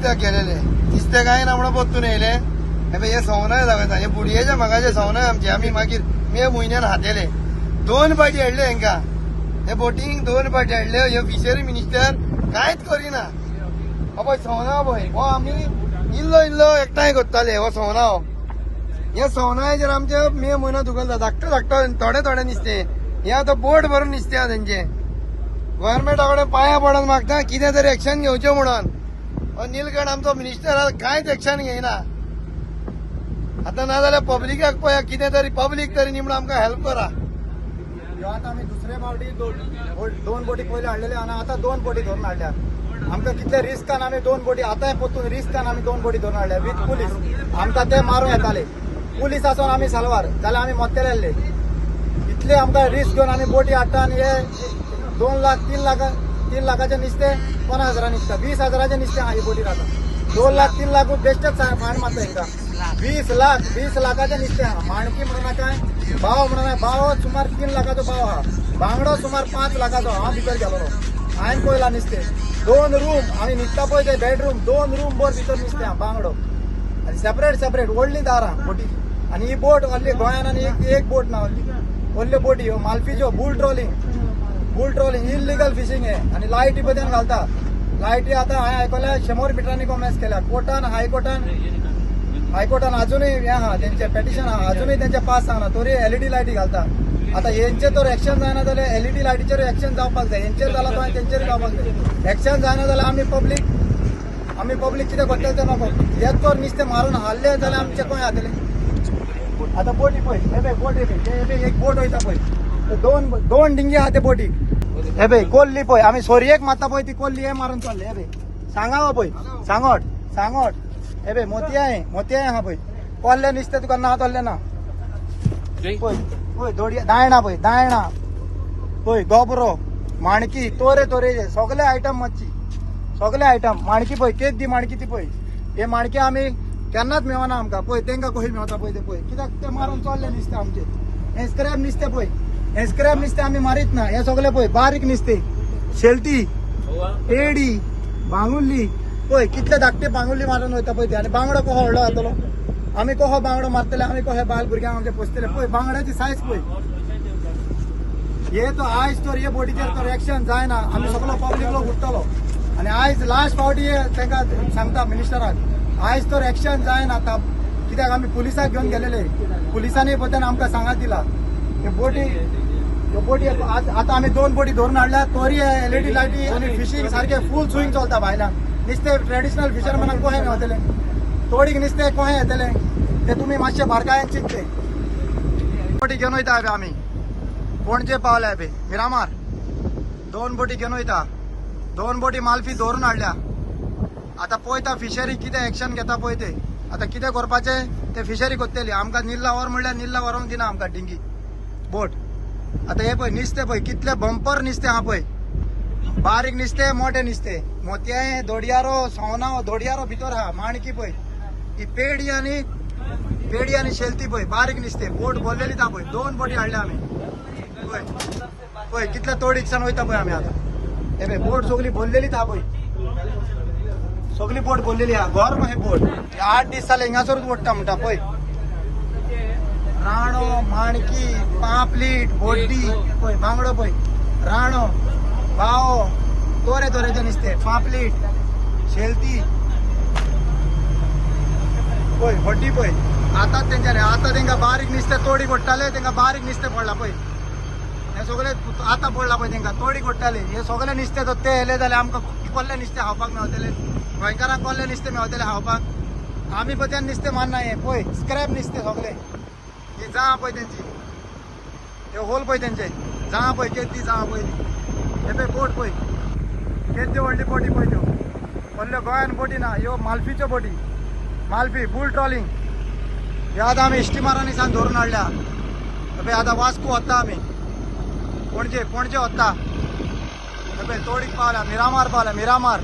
नुस्त्याक गेलेले, नुस्तें कांय ना म्हणून परतून येयले. हे पळय हे सवनाय दाखयता, हे बुडयेच्या म्हागाचे सवनाय आमचे. आमी मागीर मे म्हयन्यान हातेले 2 फावटी हाडले हेंकां, हे बोटींग 2 फावटी हाडले. हे फिशरी मिनिस्टर कांयच करिना. हो पळय सवना पळय, हो आमी इल्लो इल्लो एकठांय करताले. हो सवना, हे सवनायचेर आमचे मे म्हयनो दुखलता. धाकटो धाकटो थोडे थोडे नुस्तें, हे आतां बोट भरून नुस्तें आहा तेंचें. गव्हर्मेंटा कडेन पांयां पडोन मागता कितें तरी एक्शन घेवचें म्हणून. हो नीलकंठ आमचो मिनिस्टर कांयच एक्शन घेयना. आतां ना जाल्यार पब्लिकाक पळया कितें तरी, पब्लीक तरी निमणो आमकां हेल्प करा. ह्यो आतां आमी दुसरे फावटी 2 बोटी पयले हाडलेले आनी आतां 2 बोटी धरून हाडल्या. आमकां कितले रिस्कान आमी 2 बोटी आतांय परतून रिस्कान आमी 2 बोटी धरून हाडल्या विथ पुलीस. आमकां ते मारूंक येताले, पुलीस आसून आमी साल्वार जाल्यार आमी मोत्तेले आसले. इतले आमकां रिस्क घेवन आमी बोटी हाडटा आनी हे 2 लाख 3 लाखाचे नुस्तें 50 हजारां निसता, 20 हजाराचें नुस्तें आहा ही बोटीर. आतां 2 लाख 3 लाख बेश्टेच फांड मारता हेंकां. 20 लाखाचें नुस्तें आहा. माणकी म्हणून काय भाव म्हणून भाव सुमार 3 लाखाचो भाव आहा. बांगडो सुमार 5 लाखाचो. हांव भितर गेलो, हांवें पळयला नुस्तें. 2 रूम आमी न्हिदता पळय ते बेडरूम, 2 रूम भर भितर नुस्तें आहा बांगडो. आनी सेपरेट सेपरेट व्हडली दारां बोटीची. आनी ही बोट व्हडली गोंयान आनी एक बोट ना, व्हडली व्हडल्यो बोटी ह्यो मालफीच्यो. Bull trawling illegal fishing हे. आनी लायटी पद्यान घालता. लायटी आतां हांवें आयकल्या 100 मिटरांनी कॉमेस केल्या कोर्टान, हायकोर्टान अजुनूय हें आहा तेंचें पेटिशन आहा, अजुनूय तेंचें पास जावना तरी एलईडी लायटी घालता. आतां हेंचें तर एक्शन जायना जाल्यार एलईडी लायटीचेर एक्शन जावपाक जाय. हेंचेर जाला तो तेंचेर जावपाक जाय. एक्शन जायना जाल्यार आमी पब्लीक कितें करतले तें नको. हे तर नुस्तें मारून हाडलें जाल्यार आमचें खंय जातलें. आतां बोटी पळय, हे पळय बोट, हे पळय एक बोट वयता पळय, 2 डिंगी आहा ते बोटीक. हे पळय कोल्ली पळय, आमी सोरयेक मारता पळय ती कोल्ली हे मारून चल्ले. हे पळय सांगाव पळय, सांगोट सांगोट. हे पळय मोतयां आहा पळय. कोल्ले नुस्तें तुका ना तोल्लें ना. पळय पळय दोडया दायणा पळय, दायणा पळय, गोबरो, माणकी, तोरे तोरेचे सगळे आयटम मच्छी, सगळे आयटम. माणकी पळय केदी दी माणकी ती पळय. हे माणकी आमी केन्नाच मेवना आमकां. पळय तेंकां कशी मेवता पळय ते पळय, कित्याक ते मारून चल्ले नुस्तें आमचें. हें स्क्रॅप नुस्तें पळय, हें स्क्रॅप नुस्तें आमी मारीत ना. हें सगळें पळय बारीक नुस्तें, शेलटी, एडी, बांगुल्ली पळय कितले धाकटे बांगुल्ली मारून वयता पळय ते. आनी बांगडो कसो व्हडलो जातलो, आमी कसो बांगडो मारतले, आमी कशे बायल भुरग्यांक आमचे पोसतले. पळय बांगड्याची सायज पळय. हे तो आयज तर हे बोटीचेर तर एक्शन जायना आमी सगळो पब्लीक लोक उठतलो. आनी आयज लास्ट फावटी तांकां सांगता मिनिस्टराक, आयज तर एक्शन जायना आतां, कित्याक आमी पुलिसाक घेवन गेलेले, पुलिसांनी पळय आमकां सांगात दिला. ह्यो बोटी आतां आमी 2 बोटी धरून हाडल्या तरी एलईडी लायटी आनी फिशींग सारकें फूल स्विंग चलता भायल्यान. नुस्तें ट्रेडिशनल फिशरमॅनाक कशें मेवतलें, तोडीक नुस्तें कशें येतलें तें तुमी मातशें बारकायेन चिंतचें. बोटी घेवन वयता आमी पणजे पावल्या पळय मिरामार. 2 बोटी घेवन वयता, 2 बोटी मालफी धरून हाडल्या. आतां पळयता फिशरी कितें एक्शन घेता पळय ते. आतां कितें करपाचें तें फिशरी करतली. आमकां निल्ला व्हर म्हणल्यार निल्ला व्हरूंक दिना आमकां डिंगी बोट. आतां हे पळय नुस्तें पळय कितले बंपर नुस्तें आहा पळय, बारीक नुस्तें, मोठें नुस्तें, मोतयां, दोडयारो, सवना, दोडयारो भितर आहा, माणकी पळय, ही पेडी आनी शेलती पळय, बारीक नुस्तें. बोट भरलेली आहा पळय. 2 बोटी हाडल्या आमी पळय पळय कितले तोडीकसान वयता पळय आमी आतां. हे पळय बोट सगळी भरलेलीच आहा पळय, सगळी बोट भरलेली आहा. घर कशें बोट 8 दीस जाले हिंगासरूच ओडटा म्हणटा पळय. राणो, माणकी, पापलीट, बोड्डी पळय, बांगडो पळय, राणो, बावो, तोरे तोरेचे नुस्तें, पापलीट, शेलती पळय, हड्डी पळय. आतांच तेंच्यानी आतां तेंकां बारीक नुस्तें तोडी कोडटाले, तेंकां बारीक नुस्तें पडलां पळय. हें सगळें आतां पडलां पळय तेंकां तोडी कोडटाले. हे सगळें नुस्तें तर ते येयले जाल्यार आमकां कोल्ले नुस्तें खावपाक मेवतलें, गोंयकारांक कोल्ले नुस्तें मेवतलें खावपाक. आमी पळय नुस्तें मारना. हें पळय स्क्रॅप नुस्तें सगळें. ही जां पळय तेंची, हे होल पळय तेंचे, जां पळय केदी जां पळय. हे पळय बोट पळय केद्यो व्हडली बोटी पळय त्यो. व्हडल्यो गोंयान बोटी ना, ह्यो मालफीच्यो बोटी, मालफी बुल ट्रॉलिंग. ह्यो आतां आमी इस्टिमारांनी सावन धरून हाडल्या. पळय आतां वास्को वता आमी, पणजे वता. पळय तोडीक पावल्या, मिरामार पावल्या, मिरामार.